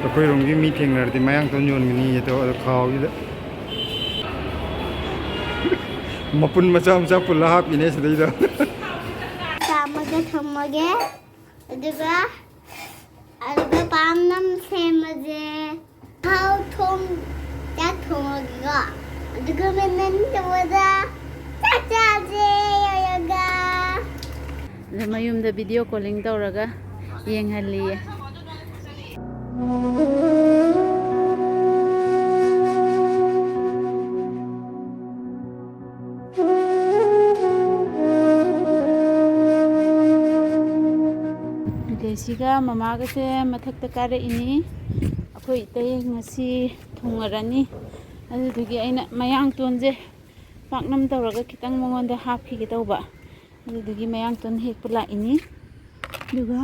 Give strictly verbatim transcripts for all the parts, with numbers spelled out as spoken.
ꯑꯩꯈꯣꯏꯔꯣꯝꯒꯤ ꯃꯤ ꯊꯦꯡꯅꯔꯗꯤ ꯃꯌꯥꯡꯇꯣꯟ ꯌꯣꯟꯒꯅꯤ ꯑꯗꯣ, ꯑꯗꯣ ꯈꯥꯎꯁꯤꯗ ꯃꯄꯨꯟ ꯃꯆꯥ ꯃꯆꯥ ꯄꯨꯜꯂ ꯍꯥꯞꯄꯤꯅꯦ ꯁꯤꯗꯩꯗ꯫ ꯆꯥꯝꯃꯒ ꯊꯝꯃꯒꯦ꯫ ꯑꯗꯨꯒ, ꯑꯗꯨꯒ ꯄꯥꯛꯅꯝ ꯁꯦꯝꯃꯁꯦ꯫ ꯊꯥꯎ ꯊꯨꯝ ꯆꯥꯛ ꯊꯣꯡꯉꯒꯦꯀꯣ꯫ ꯑꯗꯨꯒ ꯃꯦꯟ ꯃꯦꯟ ꯇꯧꯕꯗ ꯆꯥꯛ ꯆꯥꯁꯦ ꯌꯧꯔꯒ꯫ ꯑꯗ ꯃꯌꯨꯝꯗ ꯚꯤꯗꯤꯑꯣ ꯀꯣꯂꯤꯡ ꯇꯧꯔꯒ ꯌꯦꯡꯍꯜꯂꯤꯌꯦ꯫ ꯗꯦꯁꯤꯒ ꯃꯃꯥꯒꯁꯦ ꯃꯊꯛꯇ ꯀꯥꯔꯛꯏꯅꯤ꯫ ꯑꯩꯈꯣꯏ ꯏꯇꯩ ꯉꯁꯤ ꯊꯨꯡꯉꯔꯅꯤ꯫ ꯑꯗꯨꯗꯨꯒꯤ ꯑꯩꯅ ꯃꯌꯥꯡꯇꯣꯟꯁꯦ ꯄꯥꯛꯅꯝ ꯇꯧꯔꯒ ꯈꯤꯇꯪ ꯃꯉꯣꯟꯗ ꯍꯥꯞꯈꯤꯒꯦ ꯇꯧꯕ꯫ ꯑꯗꯨꯗꯨꯒꯤ ꯃꯌꯥꯡꯇꯣꯟ ꯍꯦꯛꯄ ꯂꯥꯛꯏꯅꯤ꯫ ꯑꯗꯨꯒ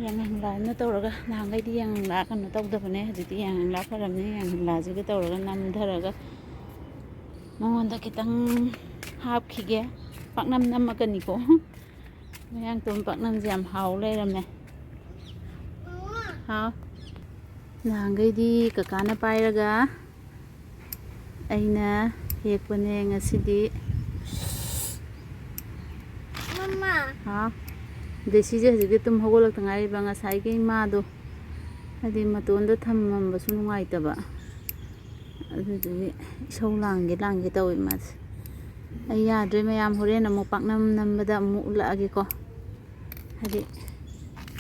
ꯌꯥꯏꯉꯪꯂꯥꯅ ꯇꯧꯔꯒ, ꯅꯍꯥꯟꯈꯩꯗꯤ ꯌꯥꯏꯉꯪꯂꯥ ꯀꯩꯅꯣ ꯇꯧꯗꯕꯅꯦ, ꯍꯧꯖꯤꯛꯇꯤ ꯌꯥꯏꯉꯪꯂꯥ ꯐꯔꯕꯅꯤ, ꯌꯥꯏꯉꯪꯂꯥꯁꯤꯒ ꯇꯧꯔꯒ ꯅꯝꯊꯔꯒ ꯃꯉꯣꯟꯗ ꯈꯤꯇꯪ ꯍꯥꯞꯈꯤꯒꯦ꯫ ꯄꯥꯛꯅꯝ ꯅꯝꯃꯒꯅꯤꯀꯣ꯫ ꯃꯌꯥꯡꯇꯣꯟ ꯄꯥꯛꯅꯝꯁꯦ ꯌꯥꯝ ꯍꯥꯎ ꯂꯩꯔꯝꯃꯦ꯫ ꯍꯥꯎ꯫ ꯅꯍꯥꯟꯈꯩꯗꯤ ꯀꯀꯥꯅ ꯄꯥꯏꯔꯒ ꯑꯩꯅ ꯍꯦꯛꯄꯅꯦ ꯉꯁꯤꯗꯤ꯫ ꯃꯃꯥ꯫ ꯍꯥꯎ꯫ ꯗꯦꯁꯤꯁꯦ ꯍꯧꯖꯤꯛꯇꯤ ꯇꯨꯝ ꯍꯧꯒꯠꯂꯛꯇ ꯉꯥꯏꯔꯤꯕ, ꯉꯁꯥꯏꯒꯤ ꯃꯥꯗꯣ ꯍꯥꯏꯗꯤ ꯃꯇꯣꯟꯗ ꯊꯝꯃꯝꯕꯁꯨ ꯅꯨꯡꯉꯥꯏꯇꯕ꯫ ꯑꯗꯨꯗꯨꯒꯤ ꯏꯁꯧ ꯂꯥꯡꯒꯦ ꯂꯥꯡꯒꯦ ꯇꯧꯋꯤ ꯃꯥꯁꯦ꯫ ꯑꯩ ꯌꯥꯗ꯭ꯔꯦ ꯃꯌꯥꯝ, ꯍꯣꯔꯦꯟ ꯑꯃꯨꯛ ꯄꯥꯛꯅꯝ ꯅꯝꯕꯗ ꯑꯃꯨꯛ ꯎꯠꯂꯛꯑꯒꯦꯀꯣ꯫ ꯍꯥꯏꯗꯤ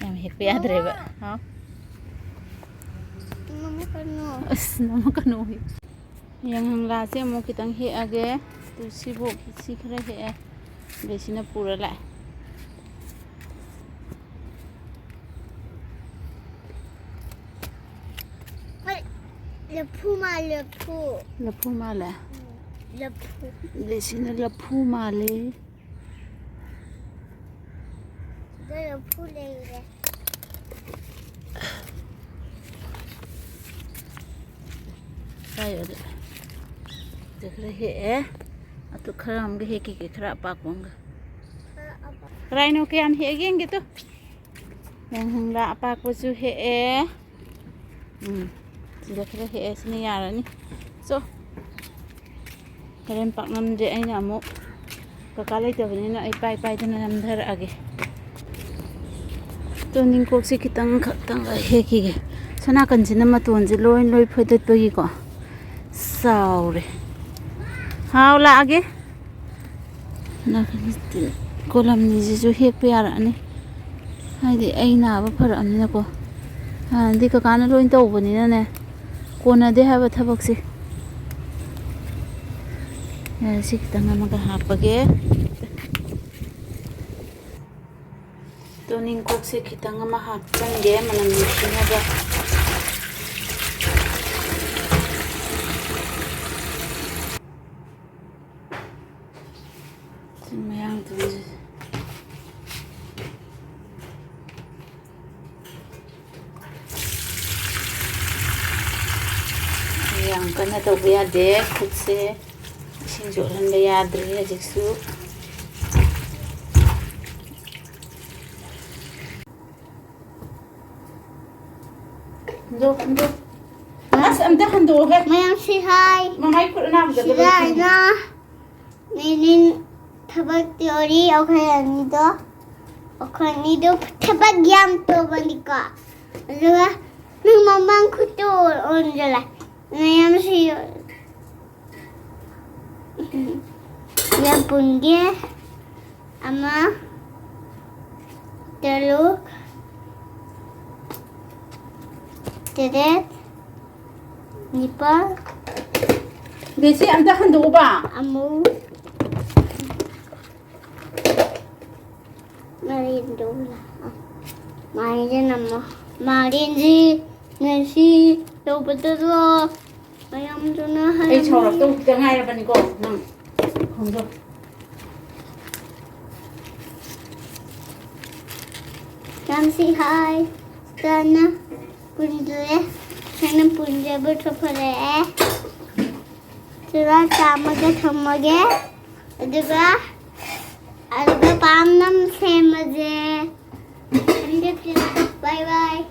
ꯌꯥꯝ ꯍꯦꯛꯄ ꯌꯥꯗ꯭ꯔꯦꯕ꯫ ꯍꯥꯎ꯫ ꯅꯝꯃꯛꯀꯅꯨ꯫ ꯑꯁ, ꯅꯝꯃꯛꯀꯅꯨ꯫ ꯌꯥꯏꯉꯪꯂꯥꯁꯦ ꯑꯃꯨꯛ ꯈꯤꯇꯪ ꯍꯦꯛꯑꯒꯦ꯫ ꯇꯨ ꯁꯤꯕꯨ ꯁꯤ ꯈꯔ ꯍꯦꯛꯑꯦ꯫ ꯑꯗꯩ ꯁꯤꯅ ꯄꯨꯔ ꯂꯥꯛꯑꯦ꯫ ꯍꯣꯏ, ꯂꯐꯨ ꯃꯥꯜꯂꯦ, ꯂꯐꯨ꯫ ꯂꯐꯨ ꯃꯥꯜꯂꯦ? ꯎꯝ, ꯂꯐꯨ꯫ ꯑꯗꯩ ꯁꯤꯅ ꯂꯐꯨ ꯃꯥꯜꯂꯦ꯫ ꯁꯤꯗ ꯂꯐꯨ ꯂꯩꯔꯦ꯫ ꯀꯥꯏ ꯌꯧꯔꯦ? ꯁꯤꯗ ꯈꯔ ꯍꯦꯛꯑꯦ꯫ ꯑꯗꯨ ꯈꯔ ꯑꯃꯒ ꯍꯦꯛꯈꯤꯒꯦ, ꯈꯔ ꯑꯄꯥꯛꯄ ꯑꯃꯒ꯫ ꯈꯔ ꯑꯄꯥꯛ- ꯀꯔꯥꯏꯅꯣ ꯀꯌꯥꯝ ꯍꯦꯛꯑꯒꯦ ꯌꯦꯡꯒꯦ ꯇꯨ꯫ ꯌꯥꯏꯉꯪꯂꯥ ꯑꯄꯥꯛꯄꯁꯨ ꯍꯦꯛꯑꯦ꯫ ꯎꯝ, ꯁꯤꯗ ꯈꯔ ꯍꯦꯛꯑꯦ, ꯁꯤꯅ ꯌꯥꯔꯅꯤ꯫ ꯆꯣ꯫ ꯍꯣꯔꯦꯟ ꯄꯥꯛꯅꯝꯁꯦ ꯑꯩꯅ ꯑꯃꯨꯛ ꯀꯀꯥ ꯂꯩꯇꯕꯅꯤꯅ ꯑꯩ ꯄꯥꯏ ꯄꯥꯏꯗꯅ ꯅꯝꯊꯔꯛꯑꯒꯦ꯫ ꯇꯣꯅꯤꯡꯀꯣꯛꯁꯦ ꯈꯤꯇꯪ ꯈꯛꯇꯪ ꯍꯦꯛꯈꯤꯒꯦ꯫ ꯁꯣꯝ ꯅꯥꯀꯟꯁꯤꯅ ꯃꯇꯣꯟꯁꯦ ꯂꯣꯏ ꯂꯣꯏ ꯐꯣꯏꯗꯠꯄꯒꯤꯀꯣ ꯆꯥꯎꯔꯦ꯫ ꯍꯥꯎ, ꯂꯥꯛꯑꯒꯦ꯫ ꯀꯣꯂꯝꯅꯤꯁꯤꯁꯨ ꯍꯦꯛꯄ ꯌꯥꯔꯛꯑꯅꯤ, ꯍꯥꯏꯗꯤ ꯑꯩ ꯅꯥꯕ ꯐꯔꯛꯑꯕꯅꯤꯅꯀꯣ꯫ ꯍꯥꯟꯅꯗꯤ ꯀꯀꯥꯅ ꯂꯣꯏ ꯇꯧꯕꯅꯤꯅꯅꯦ, ꯀꯣꯟꯅꯗꯦ ꯍꯥꯏꯕ ꯊꯕꯛꯁꯦ꯫ ꯌꯥꯔꯦ, ꯁꯤ ꯈꯤꯇꯪ ꯑꯃꯒ ꯍꯥꯞꯄꯒꯦ꯫ ꯇꯣꯅꯤꯡꯀꯣꯛꯁꯦ ꯈꯤꯇꯪ ꯑꯃ ꯍꯥꯞꯆꯟꯒꯦ, ꯃꯅꯝ ꯅꯨꯡꯁꯤꯅꯕ꯫ ꯁꯤ ꯃꯌꯥꯡ ꯇꯣꯟꯁꯦ꯫ ꯌꯥꯝ ꯀꯟꯅ ꯇꯧꯕ ꯌꯥꯗꯦ꯫ ꯈꯨꯠꯁꯦ ꯏꯁꯤꯡ ꯆꯣꯠꯍꯟꯕ ꯌꯥꯗ꯭ꯔꯤ ꯍꯧꯖꯤꯛꯁꯨ꯫ ꯍꯟꯗꯣꯛ, ꯍꯟꯗꯣꯛ꯫ ꯑꯁ, ꯑꯝꯇ ꯍꯟꯗꯣꯛꯑꯣꯍꯦ꯫ ꯃꯌꯥꯝ ꯁꯤ ꯍꯥꯏ꯫ ꯃꯃꯥꯏ ꯈꯨꯠ ꯑꯅꯥꯕꯗ ꯁꯤꯗ ꯂꯣꯏ ꯍꯥꯏꯅ ꯅꯤꯅꯤꯟ ꯊꯕꯛ ꯇꯧꯔꯤ ꯑꯩꯈꯣꯏ ꯑꯅꯤꯗꯣ꯫ ꯑꯩꯈꯣꯏ ꯑꯅꯤꯗꯣ ꯊꯕꯛ ꯌꯥꯝ ꯇꯧꯕꯅꯤꯀꯣ꯫ ꯑꯗꯨꯒ ꯅꯪ ꯃꯃꯥꯡ ꯈꯨꯠꯇꯣ ꯑꯣꯟꯖꯜꯂꯦ꯫ ꯃꯌꯥꯝ ꯁꯤ ꯌꯥꯝ ꯄꯨꯟꯒꯦ꯫ ꯑꯃ, ꯇꯔꯨꯛ, ꯇꯔꯦꯠ, ꯅꯤꯄꯥꯜ꯫ ꯕꯦꯁꯤ, ꯑꯝꯇ ꯍꯟꯗꯣꯛꯎꯕ꯫ ꯑꯃꯨꯛ ꯃꯔꯤꯗꯣ ꯂꯥꯛꯑꯣ꯫ ꯃꯥꯔꯤꯟꯁꯦ ꯅꯝꯃꯣ꯫ ꯃꯥꯔꯤꯟꯁꯤ ꯉꯁꯤ ꯇꯧꯕꯗꯁꯨ ꯃꯌꯥꯝꯗꯨꯅ ꯑꯩ ꯍꯥꯏꯔꯝꯃꯤ꯫ ꯁꯥꯎꯔꯛꯇꯧ ꯈꯤꯇ ꯉꯥꯏꯔꯕꯅꯤꯀꯣ ꯅꯪ꯫ ꯈꯣꯡꯖꯣ꯫ ꯌꯥꯝꯁꯤ ꯍꯥꯏ꯫ ꯀꯅ ꯄꯨꯟꯗ꯭ꯔꯦ꯫ ꯅꯪꯅ ꯄꯨꯟꯖꯕ ꯊꯣꯛꯐꯔꯛꯑꯦ꯫ ꯆꯨꯔꯥ ꯆꯥꯝꯃꯒ ꯊꯝꯃꯒꯦ꯫ ꯑꯗꯨꯒ, ꯑꯗꯨꯒ ꯄꯥꯝꯅꯝ ꯁꯦꯝꯃꯁꯦ꯫ Bye bye.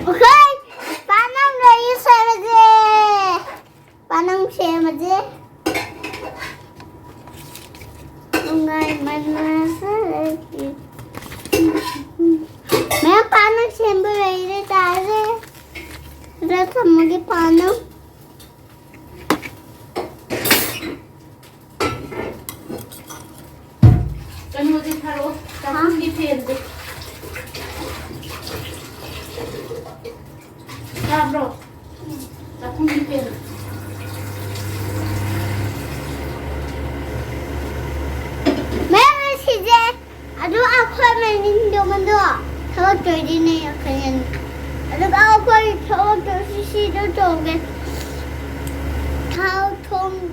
Okay, ꯄꯥꯛꯅꯝ ꯂꯣꯏꯔꯦ ꯁꯦꯝꯃꯁꯦ꯫ ꯄꯥꯛꯅꯝ ꯁꯦꯝꯃꯁꯦ꯫ ꯅꯨꯡꯉꯥꯏꯃꯟꯕꯁꯤꯗꯤ꯫ ꯃꯌꯥꯝ ꯄꯥꯛꯅꯝ ꯁꯦꯝꯕ ꯂꯣꯏꯔꯦ ꯆꯥꯔꯁꯦ꯫ ꯑꯗ ꯊꯝꯃꯒꯦ ꯄꯥꯛꯅꯝ꯫ ꯀꯩꯅꯣꯗꯤ ꯊꯥꯔꯛꯑꯣ, ꯆꯥꯛꯈꯨꯝꯒꯤ ꯐꯦꯟꯗꯤ꯫ ꯇꯥꯕ꯭ꯔꯣ? ꯆꯥꯛꯈꯨꯝꯒꯤ ꯐꯦꯟ꯫ ꯃꯌꯥꯝ ꯁꯤꯁꯦ ꯑꯗꯨ ꯑꯩꯈꯣꯏ ꯃꯅꯤꯡꯗꯣ ꯃꯗꯣ ꯊꯕꯛ ꯇꯧꯔꯤꯅꯦ ꯑꯩꯈꯣꯏꯅ꯫ ꯑꯗꯨꯒ ꯑꯩꯈꯣꯏ ꯊꯕꯛ ꯇꯧꯔꯤꯁꯤ ꯁꯤꯗ ꯇꯧꯒꯦ꯫ ꯊꯥꯎ ꯊꯣꯡ-,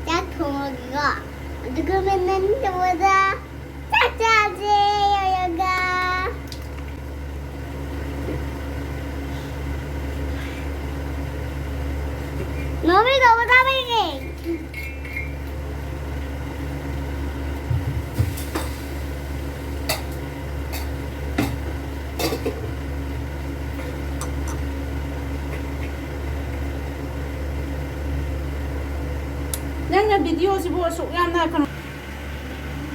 ꯆꯥꯛ ꯊꯣꯡꯉꯒꯦꯀꯣ꯫ ꯑꯗꯨꯒ ꯃꯅꯤꯡꯗ ꯆꯥꯛ ꯆꯥꯁꯦ ꯌꯧꯔꯒ꯫ ꯃꯃꯤ ꯀꯧꯕ ꯇꯥꯕ ꯌꯦꯡꯉꯦ꯫ ꯅꯪꯅ ꯚꯤꯗꯤꯑꯣꯁꯤꯕꯨ ꯑꯁꯨꯛ ꯌꯥꯝꯅ ꯀꯩꯅꯣ,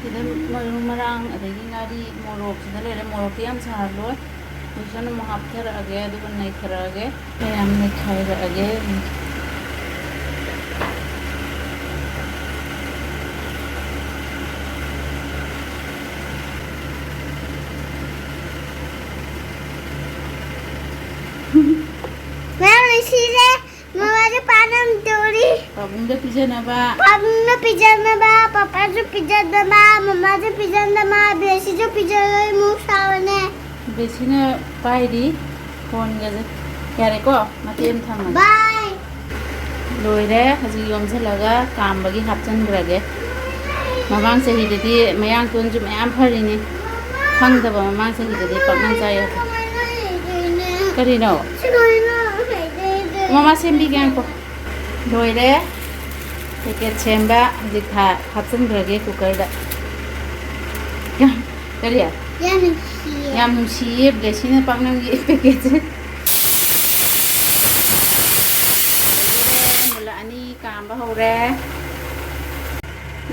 ꯁꯤꯗ ꯃꯔꯨ ꯃꯔꯥꯡ, ꯑꯗꯒꯤ ꯉꯥꯔꯤ, ꯃꯣꯔꯣꯛꯁꯤꯗ ꯂꯩꯔꯦ꯫ ꯃꯣꯔꯣꯛꯇꯤ ꯌꯥꯝ ꯁꯥꯍꯜꯂꯣꯏ꯫ ꯍꯧꯖꯤꯛ ꯑꯃꯨꯛ ꯍꯥꯞꯊꯔꯛꯑꯒꯦ, ꯑꯗꯨꯒ ꯅꯩꯊꯔꯛꯑꯒꯦ꯫ ꯃꯌꯥꯝ ꯅꯩꯈꯥꯏꯔꯛꯑꯒꯦ꯫ ꯃꯌꯥꯝ ꯅꯨꯡꯁꯤꯔꯦ꯫ ꯃꯃꯥꯁꯨ ꯄꯥꯛꯅꯝ ꯇꯧꯔꯤ꯫ ꯄꯥꯕꯨꯡꯗ ꯄꯤꯖꯅꯕ꯫ ꯄꯥꯕꯨꯡꯗ ꯄꯤꯖꯅꯕ, ꯄꯄꯥꯁꯨ ꯄꯤꯖꯅꯕ, ꯃꯃꯥꯁꯨ ꯄꯤꯖꯅꯕ, ꯕꯦꯁꯤꯁꯨ ꯄꯤꯖꯅꯕ ꯃꯨꯛ ꯁꯥꯕꯅꯦ꯫ ꯕꯦꯁꯤꯅ ꯄꯥꯏꯔꯤ ꯐꯣꯟꯒꯁꯦ꯫ ꯌꯥꯔꯦꯀꯣ, ꯃꯇꯦꯛ ꯑꯃ ꯊꯝꯃꯒꯦ꯫ ꯕꯥꯏ꯫ ꯂꯣꯏꯔꯦ꯫ ꯍꯧꯖꯤꯛ ꯌꯣꯝꯁꯤꯜꯂꯒ ꯀꯥꯝꯕꯒꯤ ꯍꯥꯞꯆꯤꯟꯈ꯭ꯔꯒꯦ꯫ ꯃꯃꯥꯡ ꯆꯍꯤꯗꯗꯤ ꯃꯌꯥꯡ ꯇꯣꯟꯁꯨ ꯃꯌꯥꯝ ꯐꯔꯤꯅꯤ꯫ ꯈꯪꯗꯕ ꯃꯃꯥꯡ ꯆꯍꯤꯗꯗꯤ ꯄꯥꯛꯅꯝ ꯆꯥꯏ ꯍꯥꯏꯕ꯫ ꯀꯃꯥꯏꯅ ꯍꯩꯗꯣꯏꯅꯣ? ꯀꯔꯤꯅꯣ? ꯁꯤ ꯀꯃꯥꯏꯅ ꯍꯩꯗꯣꯏꯅꯣ? ꯃꯃꯥ ꯁꯦꯝꯕꯤꯒꯦ, ꯉꯥꯏꯈꯣ꯫ ꯂꯣꯏꯔꯦ꯫ ꯄꯦꯀꯦꯠ ꯁꯦꯝꯕ ꯍꯧꯖꯤꯛ ꯊꯥ-, ꯍꯥꯞꯆꯤꯟꯈ꯭ꯔꯒꯦ ꯀꯨꯀꯔꯗ꯫ ꯌꯥꯝ, ꯀꯔꯤ? ꯌꯥꯝ ꯅꯨꯡꯁꯤꯌꯦ꯫ ꯌꯥꯝ ꯅꯨꯡꯁꯤꯌꯦ ꯕ꯭ꯂꯦꯁꯤꯅ ꯄꯥꯛꯅꯝꯒꯤ ꯄꯦꯀꯦꯠꯁꯦ꯫ ꯃꯨꯜꯂꯛꯑꯅꯤ, ꯀꯥꯝꯕ ꯍꯧꯔꯦ꯫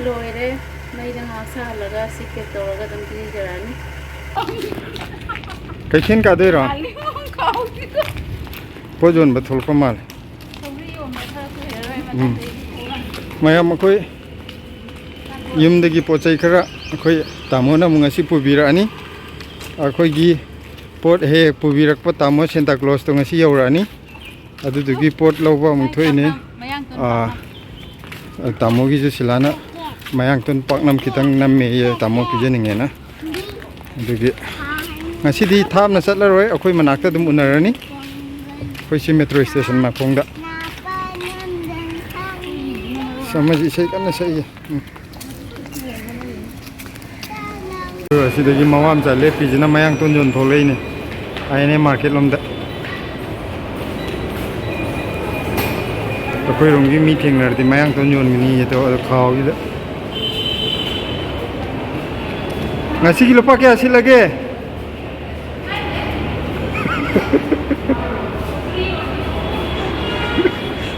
ꯂꯣꯏꯔꯦ꯫ ꯃꯩꯗ ꯉꯥꯏꯍꯥꯛ ꯁꯥꯍꯜꯂꯒ ꯁꯤ ꯄꯦꯛ ꯇꯧꯔꯒ ꯑꯗꯨꯝ ꯄꯤꯖꯔꯛꯑꯅꯤ꯫ ꯀꯩꯊꯦꯜ ꯀꯥꯗꯣꯏꯔꯣ? ꯀꯥꯎꯗꯦꯀꯣ꯫ ꯄꯣꯠ ꯌꯣꯟꯕ ꯊꯣꯛꯂꯛꯄ ꯃꯥꯜꯂꯦ꯫ ꯁꯧꯒ꯭ꯔꯤ ꯌꯣꯟꯕ ꯈꯔ ꯀꯨꯏꯔꯔꯣꯏ, ꯎꯝ꯫ ꯃꯊꯪꯗꯩꯗꯤ ꯊꯣꯛꯑꯅꯤ꯫ ꯃꯌꯥꯝ ꯑꯩꯈꯣꯏ ꯌꯨꯝꯗꯒꯤ ꯄꯣꯠ ꯆꯩ ꯈꯔ ꯑꯩꯈꯣꯏ ꯇꯥꯃꯣꯅ ꯑꯃꯨꯛ ꯉꯁꯤ ꯄꯨꯕꯤꯔꯛꯑꯅꯤ꯫ ꯑꯩꯈꯣꯏꯒꯤ ꯄꯣꯠ ꯍꯦꯛ ꯍꯦꯛ ꯄꯨꯕꯤꯔꯛꯄ ꯇꯥꯃꯣ ꯁꯦꯟꯇꯥ ꯀ꯭ꯂꯣꯁꯇꯣ ꯉꯁꯤ ꯌꯧꯔꯛꯑꯅꯤ꯫ ꯑꯗꯨꯗꯨꯒꯤ ꯄꯣꯠ ꯂꯧꯕ ꯑꯃꯨꯛ ꯊꯣꯛꯏꯅꯦ꯫ ꯃꯌꯥꯡ ꯇꯣꯟ ꯑꯥ, ꯄꯥꯛꯅꯝ꯫ ꯇꯥꯃꯣꯒꯤꯁꯨ ꯁꯤꯂꯥꯅ ꯃꯌꯥꯡ ꯇꯣꯟ ꯄꯥꯛꯅꯝ ꯈꯤꯇꯪ ꯅꯝꯃꯦꯌꯦ, ꯇꯥꯃꯣ ꯄꯤꯖꯅꯤꯡꯉꯦꯅ꯫ ꯑꯗꯨꯒꯤ ꯉꯁꯤꯗꯤ ꯊꯥꯞꯅ ꯆꯠꯂꯔꯣꯏ, ꯑꯩꯈꯣꯏ ꯃꯅꯥꯛꯇ ꯑꯗꯨꯝ ꯎꯅꯔꯅꯤ꯫ ꯑꯩꯈꯣꯏ ꯁꯤ ꯃꯦꯇ꯭ꯔꯣ ꯏꯁꯇꯦꯁꯟ ꯃꯈꯣꯡꯗ꯫ ꯑꯁ, ꯑꯃꯁꯤ ꯏꯁꯩ ꯀꯟꯅ ꯁꯛꯏꯌꯦ꯫ ꯎꯝ꯫ ꯑꯗꯣ ꯑꯁꯤꯗꯒꯤ ꯃꯋꯥ ꯃꯆꯥ ꯂꯦꯞꯄꯤꯁꯤꯅ ꯃꯌꯥꯡ ꯇꯣꯟ ꯌꯣꯟ ꯊꯣꯛꯂꯛꯏꯅꯦ, ꯑꯥꯏ ꯑꯦꯟ ꯑꯦ ꯃꯥꯔꯀꯦꯠ ꯂꯣꯝꯗ꯫ ꯑꯩꯈꯣꯏꯔꯣꯝꯒꯤ ꯃꯤ ꯊꯦꯡꯅꯔꯗꯤ ꯃꯌꯥꯡ ꯇꯣꯟ ꯌꯣꯟꯒꯅꯤ ꯑꯗꯣ, ꯑꯗꯣ ꯈꯥꯎꯁꯤꯗ꯫ ꯉꯁꯤꯒꯤ ꯂꯨꯄꯥ ꯀꯌꯥ ꯁꯤꯠꯂꯒꯦ?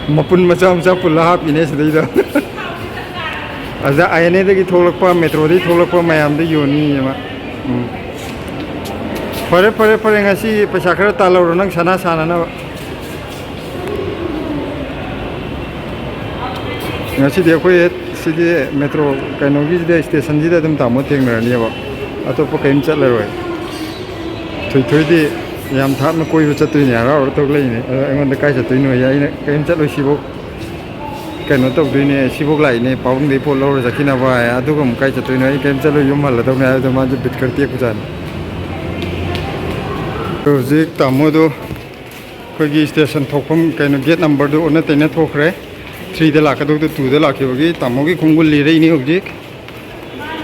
ꯃꯄꯨꯟ ꯃꯆꯥ ꯃꯆꯥ ꯄꯨꯜꯂ ꯍꯥꯞꯄꯤꯅꯦ ꯁꯤꯗꯩꯗ꯫ ꯑꯗ ꯑꯥꯏ ꯑꯦꯟ ꯑꯦꯗꯒꯤ ꯊꯣꯛꯂꯛꯄ, ꯃꯦꯇ꯭ꯔꯣꯗꯒꯤ ꯊꯣꯛꯂꯛꯄ ꯃꯌꯥꯝꯗ ꯌꯣꯟꯅꯤꯌꯦ ꯃꯥ꯫ ꯎꯝ꯫ ꯐꯔꯦ, ꯐꯔꯦ, ꯐꯔꯦ, ꯉꯁꯤ ꯄꯩꯁꯥ ꯈꯔ ꯇꯥꯜꯍꯧꯔꯣ ꯅꯪ ꯁꯅꯥ ꯁꯥꯅꯅꯕ꯫ ꯉꯁꯤꯗꯤ ꯑꯩꯈꯣꯏ ꯁꯤꯒꯤ ꯃꯦꯇ꯭ꯔꯣ ꯀꯩꯅꯣꯒꯤꯁꯤꯗ, ꯏꯁꯇꯦꯁꯟꯁꯤꯗ ꯑꯗꯨꯝ ꯇꯥꯃꯣ ꯊꯦꯡꯅꯔꯅꯦꯕ, ꯑꯇꯣꯞꯄ ꯀꯔꯤꯝ ꯆꯠꯂꯔꯣꯏ꯫ ꯊꯣꯏꯊꯣꯏꯗꯤ ꯌꯥꯝ ꯊꯥꯞꯅ ꯀꯣꯏꯕ ꯆꯠꯇꯣꯏꯅꯦ, ꯍꯔꯥꯎ ꯍꯔꯥꯎ ꯊꯣꯛꯂꯛꯏꯅꯦ꯫ ꯑꯗꯣ ꯑꯩꯉꯣꯟꯗ ꯀꯥꯏ ꯆꯠꯇꯣꯏꯅꯣ ꯍꯥꯏꯌꯦ, ꯑꯩꯅ ꯀꯔꯤꯝ ꯆꯠꯂꯣꯏ, ꯁꯤꯐꯧ ꯀꯩꯅꯣ ꯇꯧꯗꯣꯏꯅꯦ, ꯁꯤꯐꯧ ꯂꯥꯛꯏꯅꯦ, ꯄꯥꯕꯨꯡꯗꯩ ꯄꯣꯠ ꯂꯧꯔ ꯆꯠꯈꯤꯅꯕ ꯍꯥꯏ꯫ ꯑꯗꯨꯒ ꯑꯃꯨꯛ ꯀꯥꯏ ꯆꯠꯇꯣꯏꯅꯣ, ꯑꯩ ꯀꯔꯤꯝ ꯆꯠꯂꯣꯏ, ꯌꯨꯝ ꯍꯜꯂꯗꯧꯅꯦ ꯍꯥꯏꯕꯗꯣ ꯃꯥꯁꯨ ꯕꯤꯠ ꯈꯔ ꯇꯦꯛꯄꯖꯥꯠꯅꯤ꯫ ꯍꯧꯖꯤꯛ ꯇꯥꯃꯣꯗꯣ ꯑꯩꯈꯣꯏꯒꯤ ꯏꯁꯇꯦꯁꯟ ꯊꯣꯛꯐꯝ, ꯀꯩꯅꯣ, ꯒꯦꯠ ꯅꯝꯕꯔꯗꯨ ꯑꯣꯟꯅ ꯇꯩꯅ ꯊꯣꯛꯈ꯭ꯔꯦ꯫ ꯊ꯭ꯔꯤꯗ ꯂꯥꯛꯀꯗꯧꯗꯣ ꯇꯨꯗ ꯂꯥꯛꯈꯤꯕꯒꯤ ꯇꯥꯃꯣꯒꯤ ꯈꯣꯡꯒꯨꯜ ꯂꯤꯔꯛꯏꯅꯤ ꯍꯧꯖꯤꯛ꯫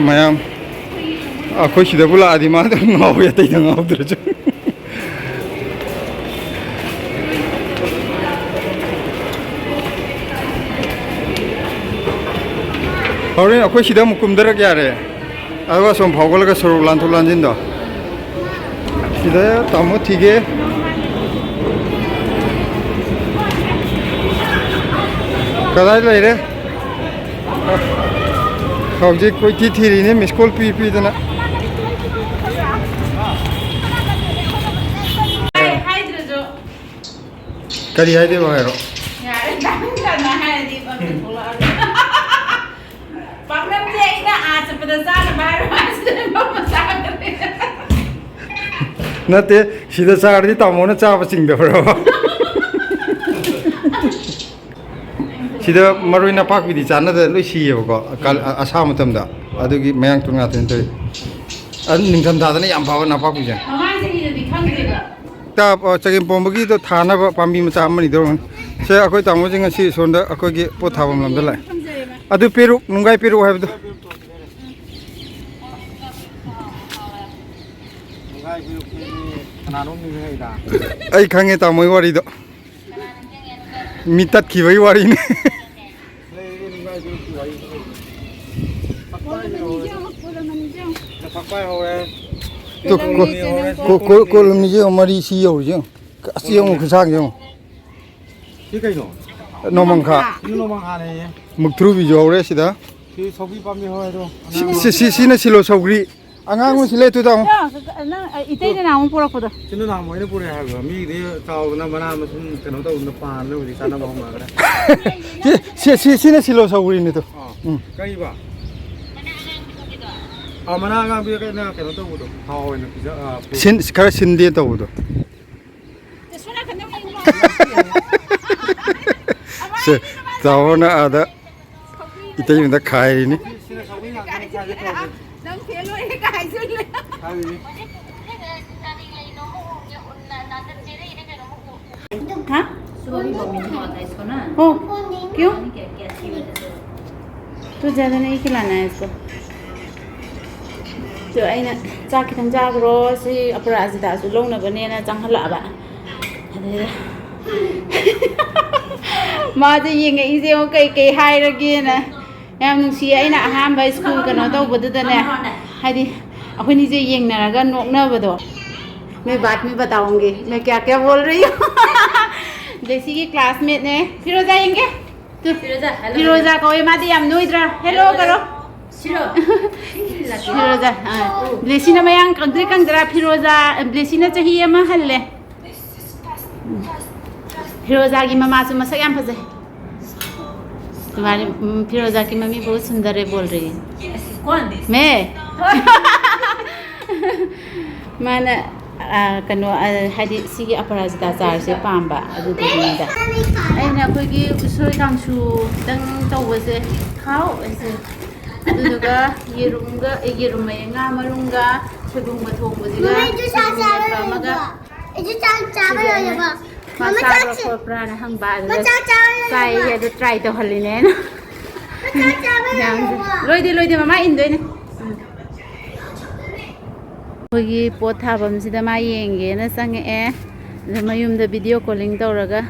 ꯃꯌꯥꯝ ꯑꯩꯈꯣꯏ ꯁꯤꯗꯕꯨ ꯂꯥꯛꯑꯗꯤ ꯃꯥ ꯑꯗꯨꯝ ꯉꯥꯎꯋꯦ, ꯑꯇꯩꯗ ꯉꯥꯎꯗ꯭ꯔꯁꯨ꯫ ꯍꯣꯔꯦꯟ ꯑꯩꯈꯣꯏ ꯁꯤꯗ ꯑꯃꯨꯛ ꯀꯨꯝꯊꯔꯛ ꯌꯥꯔꯦ꯫ ꯑꯗꯨꯒ ꯁꯨꯝ ꯐꯥꯎꯒꯠꯂꯒ ꯁꯣꯔꯣꯛ ꯂꯥꯟꯊꯣꯛ ꯂꯥꯟꯁꯤꯟꯗꯣ꯫ ꯁꯤꯗ ꯇꯥꯃꯣ ꯊꯤꯒꯦ꯫ ꯀꯗꯥꯏ ꯂꯩꯔꯦ? ꯍꯧꯖꯤꯛ ꯀꯣꯏꯊꯤ ꯊꯤꯔꯤꯅꯦ, ꯃꯤꯁ ꯀꯣꯜ ꯄꯤ ꯄꯤꯗꯅ꯫ ꯍꯥꯏꯗ꯭ꯔꯁꯨ꯫ ꯀꯔꯤ ꯍꯥꯏꯗꯣꯏꯕ ꯍꯥꯏꯔꯣ? ꯌꯥꯔꯦ, ꯇꯥꯅꯤꯡꯗ꯭ꯔꯅ ꯍꯥꯏꯔꯗꯤ ꯄꯪꯊꯣꯛꯂꯛꯑꯒ꯫ ꯄꯥꯛꯅꯝꯁꯦ ꯑꯩꯅ ꯑꯥ ꯆꯠꯄꯗ ꯆꯥꯅꯕ ꯍꯥꯏꯔ ꯃꯥꯁꯤꯗ ꯃꯐꯝ ꯑꯃ ꯆꯥꯈ꯭ꯔꯦ꯫ ꯅꯠꯇꯦ, ꯁꯤꯗ ꯆꯥꯔꯗꯤ ꯇꯥꯃꯣꯅ ꯆꯥꯕ ꯆꯤꯡꯗꯕ꯭ꯔꯕ? ꯁꯤꯗ ꯃꯔꯣꯏ ꯅꯄꯥꯛꯄꯤꯗꯤ ꯆꯥꯅꯗ ꯂꯣꯏ ꯁꯤꯌꯦꯕꯀꯣ, ꯀꯥꯜ-, ꯑ-, ꯑꯁꯥꯕ ꯃꯇꯝꯗ꯫ ꯑꯗꯨꯒꯤ ꯃꯌꯥꯡꯇꯣꯟ ꯉꯥꯛꯇꯅꯤ ꯇꯧꯔꯤ꯫ ꯑꯗꯨ ꯅꯤꯡꯊꯝꯊꯥꯗꯅ ꯌꯥꯝ ꯐꯕ ꯅꯄꯥꯛꯄꯤꯁꯦ꯫ ꯃꯃꯥꯡ ꯆꯍꯤꯗꯗꯤ ꯈꯪꯗꯦꯕ꯫ ꯇꯥ-, ꯑ, ꯆꯒꯦꯝ ꯄꯣꯝꯕꯒꯤꯗꯣ ꯊꯥꯅꯕ ꯄꯥꯝꯕꯤ ꯃꯆꯥ ꯑꯃꯅꯤ ꯇꯧꯔꯝꯒꯅꯤ꯫ ꯁꯦ, ꯑꯩꯈꯣꯏ ꯇꯥꯃꯣꯁꯤꯡ ꯉꯁꯤ ꯁꯣꯝꯗ ꯑꯩꯈꯣꯏꯒꯤ ꯄꯣꯠ ꯊꯥꯐꯝ ꯂꯝꯗ ꯂꯥꯛꯑꯦ꯫ ꯑꯗꯨ ꯄꯦꯔꯨꯛ, ꯅꯨꯡꯒꯥꯏ ꯄꯦꯔꯨꯛ ꯍꯥꯏꯕꯗꯣ꯫ ꯅꯨꯡꯒꯥꯏ ꯄꯦꯔꯨꯛꯁꯦ ꯀꯅꯥꯅꯣꯝ ꯅꯤꯡꯁꯤꯡꯉꯛꯏꯗ꯫ ꯑꯩ ꯈꯪꯉꯦ ꯇꯥꯃꯣꯒꯤ ꯋꯥꯔꯤꯗꯣ꯫ ꯃꯤ ꯇꯠꯈꯤꯕꯒꯤ ꯋꯥꯔꯤꯅꯤ꯫ ꯂꯩꯔꯦ, ꯅꯨꯡꯒꯥꯏ ꯄꯦꯔꯨꯛꯀꯤ ꯋꯥꯔꯤ꯫ ꯐꯛꯄꯥꯏ ꯍꯧꯔꯦ꯫ ꯐꯛꯄꯥꯏ ꯍꯧꯔꯦ꯫ ꯇꯨ, ꯀꯣ-, ꯀꯣ-, ꯀꯣ-, ꯀꯣꯂꯝꯅꯤꯁꯦ ꯌꯦꯡꯉꯣ, ꯃꯔꯤ ꯁꯤ ꯌꯧꯔꯤꯁꯦ ꯌꯦꯡꯉꯣ꯫ ꯑꯁ, ꯌꯦꯡꯉꯣ, ꯈꯨꯁꯥꯡꯁꯦ ꯌꯦꯡꯉꯣ꯫ ꯁꯤ ꯀꯩꯅꯣ? ꯅꯣꯡꯃꯪꯈꯥ꯫ ꯁꯤ ꯅꯣꯡꯃꯪꯈꯥꯅꯦꯌꯦ꯫ ꯃꯨꯛꯊ꯭ꯔꯨꯕꯤꯁꯨ ꯍꯧꯔꯦ ꯁꯤꯗ꯫ ꯁꯤ ꯁꯧꯒ꯭ꯔꯤ ꯄꯥꯝꯕꯤ ꯍꯧꯔꯦ ꯑꯗꯣ꯫ ꯁꯤ, ꯁꯤ, ꯁꯤ, ꯁꯤꯅ ꯁꯤꯂꯣ ꯁꯧꯒ꯭ꯔꯤ꯫ ꯑꯉꯥꯡꯕ ꯁꯤ ꯂꯩꯇꯣ ꯇꯥꯃꯣ꯫ ꯅꯪ, ꯑ, ꯏꯇꯩꯅ ꯅꯍꯥꯟꯃꯨꯛ ꯄꯨꯔꯛꯄꯗꯣ꯫ ꯁꯤꯅ ꯅꯍꯥꯟꯃꯨꯛ ꯑꯩꯅ ꯄꯨꯔꯛꯑꯦ ꯍꯥꯏꯕꯗꯣ꯫ ꯃꯤꯒꯤꯗꯤ ꯆꯥꯎꯗꯅ ꯃꯅꯥ ꯃꯁꯤꯡ ꯀꯩꯅꯣ ꯇꯧꯗꯅ ꯄꯥꯟꯗꯅ ꯍꯧꯖꯤꯛ ꯆꯥꯅꯕ ꯍꯧꯅꯈ꯭ꯔꯦ꯫ ꯁꯤ, ꯁꯤ, ꯁꯤ, ꯁꯤꯅ ꯁꯤꯂꯣ ꯁꯧꯒ꯭ꯔꯤꯅꯤꯗꯣ꯫ ꯑꯥ꯫ ꯎꯝ꯫ ꯀꯔꯤꯕ? ꯑꯥ, ꯃꯅꯥ ꯑꯉꯥꯡꯕꯤꯗ ꯀꯩꯅꯣ, ꯀꯩꯅꯣ ꯇꯧꯕꯗꯣ꯫ ꯊꯥꯎ ꯑꯣꯏꯅ ꯄꯤꯖ-, ꯑꯥ, ꯄꯨ- ꯁꯤꯟ-, ꯈꯔ ꯁꯤꯟꯗꯦ ꯇꯧꯕꯗꯣ꯫ ꯁꯦ, ꯆꯥꯎꯕꯅ ꯑꯥꯗ ꯏꯇꯩꯃꯗ ꯈꯥꯏꯔꯤꯅꯤ꯫ ꯅꯪ ꯐꯦꯜ ꯑꯣꯏꯔꯦ ꯀꯥꯏ ꯍꯥꯏꯖꯤꯜꯂꯦ꯫ ꯍꯥ? ओ, क्यों? तो ज़्यादा नहीं खिलाना है इसको। तो ꯑꯩꯅ, "ꯆꯥꯛ ꯈꯤꯇꯪ ꯆꯥꯈ꯭ꯔꯣ, ꯁꯤ ꯑꯄꯔꯥꯖꯤꯇꯥꯁꯨ ꯂꯧꯅꯕꯅꯦꯅ" ꯆꯪꯍꯜꯂꯛꯑꯕ꯫ ꯑꯗꯩꯗ ꯃꯥꯁꯦ ꯌꯦꯡꯉꯛꯏꯁꯦ ꯌꯦꯡꯉꯣ, ꯀꯩ ꯀꯩ ꯍꯥꯏꯔꯒꯦꯅ꯫ ꯌꯥꯝ ꯅꯨꯡꯁꯤꯌꯦ꯫ ꯑꯩꯅ ꯑꯍꯥꯟꯕ ꯁ꯭ꯀꯨꯜ ꯀꯩꯅꯣ ꯇꯧꯕꯗꯨꯗꯅꯦ, ꯍꯥꯏꯗꯤ ꯑꯩꯈꯣꯏꯅꯤꯁꯦ ꯌꯦꯡꯅꯔꯒ ꯅꯣꯛꯅꯕꯗꯣ꯫ मैं बाद में बताऊंगी मैं क्या क्या बोल रही हूँ। ꯕ꯭ꯂꯦꯁꯤꯒꯤ ꯀ꯭ꯂꯥꯁꯃꯦꯠꯅꯦ꯫ ꯐꯤꯔꯣꯖꯥ ꯌꯦꯡꯒꯦ꯫ Two, Firoza, hello꯫ ꯐꯤꯔꯣꯖꯥ ꯀꯧꯋꯦ, ꯃꯥꯗꯤ ꯌꯥꯝ ꯅꯣꯏꯗ꯭ꯔꯥ? ꯍꯦꯜꯂꯣ ꯀꯧꯔꯣ꯫ ꯁꯤꯔꯣ? ꯐꯤꯔꯣꯖꯥ, ꯑꯥ꯫ ꯕ꯭ꯂꯦꯁꯤꯅ ꯃꯌꯥꯡ ꯀꯪꯗ꯭ꯔꯤ ꯀꯪꯗ꯭ꯔꯥ? ꯐꯤꯔꯣꯖꯥ, ꯕ꯭ꯂꯦꯁꯤꯅ ꯆꯍꯤ ꯑꯃ ꯍꯜꯂꯦ꯫ ꯐꯤꯔꯣꯖꯥꯒꯤ ꯃꯃꯥꯁꯨ ꯃꯁꯛ ꯌꯥꯝ ꯐꯖꯩ꯫ तुम्हारी, ꯎꯝ, फिरोजा की मम्मी बहुत सुंदर है बोल रही है। मैं? ꯃꯥꯅ, ꯑ, ꯀꯩꯅꯣ, ꯑ, ꯍꯥꯏꯗꯤ ꯁꯤꯒꯤ ꯑꯄꯔꯥꯖꯤꯇꯥ ꯆꯥꯔꯁꯦ ꯄꯥꯝꯕ, ꯑꯗꯨꯗꯨꯒꯤꯅꯤꯗ꯫ ꯑꯩꯅ ꯑꯩꯈꯣꯏꯒꯤ ꯎꯁꯣꯏ ꯀꯥꯡꯁꯨ ꯈꯤꯇꯪ ꯇꯧꯕꯁꯦ, ꯊꯥꯎ ꯑꯩꯁꯦ, ꯑꯗꯨꯗꯨꯒ ꯌꯦꯔꯨꯝꯒ, ꯑꯦ, ꯌꯦꯔꯨꯝ ꯑꯌꯦ, ꯉꯥ ꯃꯔꯨꯝꯒ ꯁꯣꯏꯕꯨꯝꯒ ꯊꯣꯡꯕꯁꯤꯒ ꯃꯃꯥ, ꯑꯩꯁꯨ ꯆꯥꯛ ꯁꯤꯡꯖꯨ ꯆꯥꯕ ꯃꯦꯠꯄ ꯑꯃꯒ꯫ ꯂꯣꯏꯔꯕꯣ? ꯑꯩꯁꯨ ꯆꯥꯛ ꯆꯥꯕ ꯁꯤꯁꯦ ꯑꯩꯅ ꯂꯣꯏꯔꯕꯣ? ꯃꯥ ꯃꯃꯥ, ꯆꯥꯕ꯭ꯔꯥ ꯆꯥꯛꯁꯦ꯫ ꯈꯣꯠꯄ꯭ꯔꯥꯅ ꯍꯪꯕ, ꯑꯗꯨꯗ ꯃꯃꯥ, ꯆꯥꯛ ꯆꯥꯕ ꯆꯥꯏꯌꯦ, ꯂꯣꯏꯔꯕꯣ? ꯑꯗꯨ try ꯇꯧꯍꯜꯂꯤꯅꯦ ꯑꯩꯅ꯫ ꯃꯃꯥ, ꯆꯥꯛ ꯆꯥꯕ ꯃꯌꯥꯝꯁꯦ꯫ ꯂꯣꯏꯔꯕꯣ? ꯂꯣꯏꯗꯦ, ꯂꯣꯏꯗꯦ, ꯃꯃꯥ ꯏꯟꯗꯣꯏꯅꯦ꯫ ꯎꯝ꯫ ꯑꯩꯈꯣꯏꯒꯤ ꯄꯣꯠ ꯊꯥꯐꯝꯁꯤꯗ ꯃꯥ ꯌꯦꯡꯒꯦꯅ ꯆꯪꯉꯛꯑꯦ꯫ ꯑꯗ ꯃꯌꯨꯝꯗ video calling ꯇꯧꯔꯒ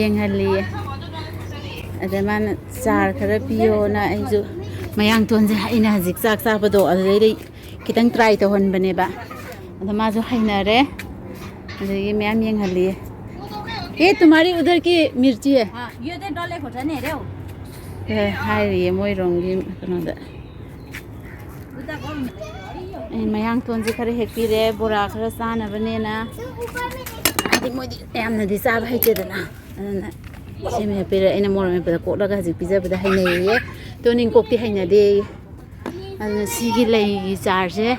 ꯌꯦꯡꯍꯜꯂꯤꯌꯦ꯫ ꯑꯗ ꯃꯥꯅ ꯆꯥꯔ ꯈꯔ ꯄꯤꯌꯣꯅ, ꯑꯩꯁꯨ ꯃꯌꯥꯡꯇꯣꯟꯁꯦ ꯑꯩꯅ ꯍꯧꯖꯤꯛ ꯆꯥꯛ ꯆꯥꯕꯗꯣ ꯑꯗꯨꯗꯩꯗ ꯈꯤꯇꯪ try ꯇꯧꯍꯟꯕꯅꯦꯕ꯫ ꯑꯗ ꯃꯥꯁꯨ ꯍꯩꯅꯔꯦ꯫ ꯑꯗꯒꯤ ꯃꯌꯥꯝ ꯌꯦꯡꯍꯜꯂꯤꯌꯦ꯫ ये तुम्हारी उधर की मिर्ची है। हाँ, ये तो डले खोटा नहीं रहे हो। ꯑꯦ, ꯍꯥꯏꯔꯤꯌꯦ ꯃꯣꯏꯔꯣꯝꯒꯤ ꯀꯩꯅꯣꯗ꯫ ꯑꯩ ꯃꯌꯥꯡꯇꯣꯟꯁꯦ ꯈꯔ ꯍꯦꯛꯄꯤꯔꯦ, ꯕꯣꯔꯥ ꯈꯔ ꯆꯥꯅꯕꯅꯦꯅ꯫ ꯍꯥꯏꯗꯤ ꯃꯣꯏꯗꯤ ꯌꯥꯝꯅꯗꯤ ꯆꯥꯕ ꯍꯩꯇꯦꯗꯅ, ꯑꯗꯨꯅ ꯁꯦꯝ ꯍꯦꯛꯄꯤꯔꯦ꯫ ꯑꯩꯅ ꯃꯣꯔꯣꯛ ꯃꯦꯠꯄꯗ ꯀꯣꯠꯂꯒ ꯍꯧꯖꯤꯛ ꯄꯤꯖꯕꯗ ꯍꯩꯅꯩꯌꯦ꯫ ꯇꯣꯅꯤꯡꯀꯣꯛꯇꯤ ꯍꯩꯅꯗꯦꯌꯦ꯫ ꯑꯗꯨꯅ ꯁꯤꯒꯤ ꯂꯩꯒꯤ ꯆꯥꯔꯁꯦ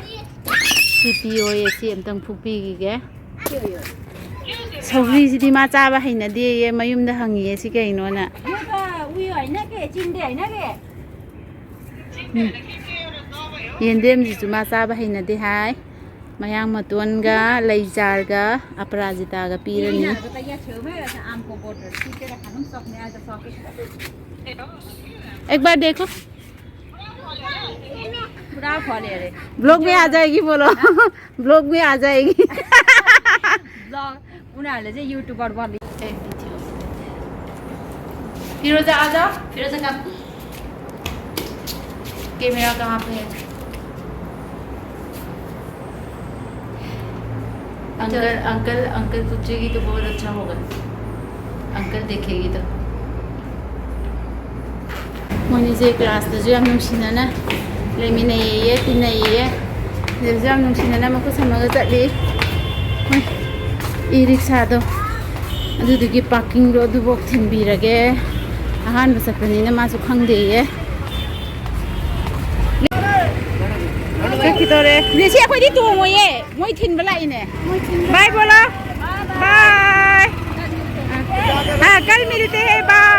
ꯁꯤ ꯄꯤꯌꯣꯌꯦ, ꯁꯤ ꯑꯝꯇꯪ ꯐꯨꯛꯄꯤꯈꯤꯒꯦ꯫ ꯁꯧꯒ꯭ꯔꯤꯁꯤꯗꯤ ꯃꯥ ꯆꯥꯕ ꯍꯩꯅꯗꯦꯌꯦ, ꯃꯌꯨꯝꯗ ꯍꯪꯉꯤꯌꯦ ꯁꯤ ꯀꯩꯅꯣꯅ꯫ यो त उयो होइन के, चिन्डे होइन के? ꯎꯝ꯫ ꯌꯦꯟꯗꯦꯝꯁꯤꯁꯨ ꯃꯥ ꯆꯥꯕ ꯍꯩꯅꯗꯦ ꯍꯥꯏ꯫ ꯃꯌꯥꯡ ꯃꯇꯣꯟꯒ ꯂꯩ ꯆꯥꯔꯒ ꯑꯄꯔꯥꯖꯤꯇꯥꯒ ꯄꯤꯔꯅꯤ꯫ यिनीहरूको त यहाँ छेउमै रहेछ आमको बोटहरू, टिपेर खानु पनि सक्ने, आज सकेको। एक बार देखो। पुरा फल्यो अरे। ब्लग में आ जाएगी बोलो। ब्लग में आ जाएगी। ब्लग, उनीहरूले चाहिँ युट्युबर बन्ने। फिरोजा आ जाओ। फिरोजा कहाँ? कैमरा कहाँ पे है? अंकल, अंकल, अंकल पूछेगी तो बहुत अच्छा होगा। अंकल देखेगी तो। ꯃꯣꯏꯅꯤꯁꯦ ꯀ꯭ꯂꯥꯁꯇꯁꯨ ꯌꯥꯝ ꯅꯨꯡꯁꯤꯅꯅ ꯂꯩꯃꯤꯟꯅꯩꯌꯦ, ꯇꯤꯟꯅꯩꯌꯦ꯫ ꯁꯤꯗꯁꯨ ꯌꯥꯝ ꯅꯨꯡꯁꯤꯅꯅ ꯃꯈꯨꯠ ꯁꯝꯃꯒ ꯆꯠꯂꯤ꯫ ꯃꯣꯏ ꯏ ꯔꯤꯛꯁꯥꯗꯣ ꯑꯗꯨꯗꯨꯒꯤ ꯄꯥꯔꯀꯤꯡꯗꯣ ꯑꯗꯨꯐꯥꯎ ꯊꯤꯟꯕꯤꯔꯒꯦ꯫ ꯑꯍꯥꯟꯕ ꯆꯠꯄꯅꯤꯅ ꯃꯥꯁꯨ ꯈꯪꯗꯦꯌꯦ꯫ ꯆꯠꯈꯤꯗꯣꯔꯦ꯫ ꯖꯦꯁꯤ, ꯑꯩꯈꯣꯏꯗꯤ ꯇꯣꯡꯉꯣꯏꯌꯦ, ꯃꯣꯏ ꯊꯤꯟꯕ ꯂꯥꯛꯏꯅꯦ꯫ ꯕꯥꯏ ꯕꯣꯂꯣ꯫ ꯕꯥꯏ꯫ हाँ, कल मिलते हैं, बाय।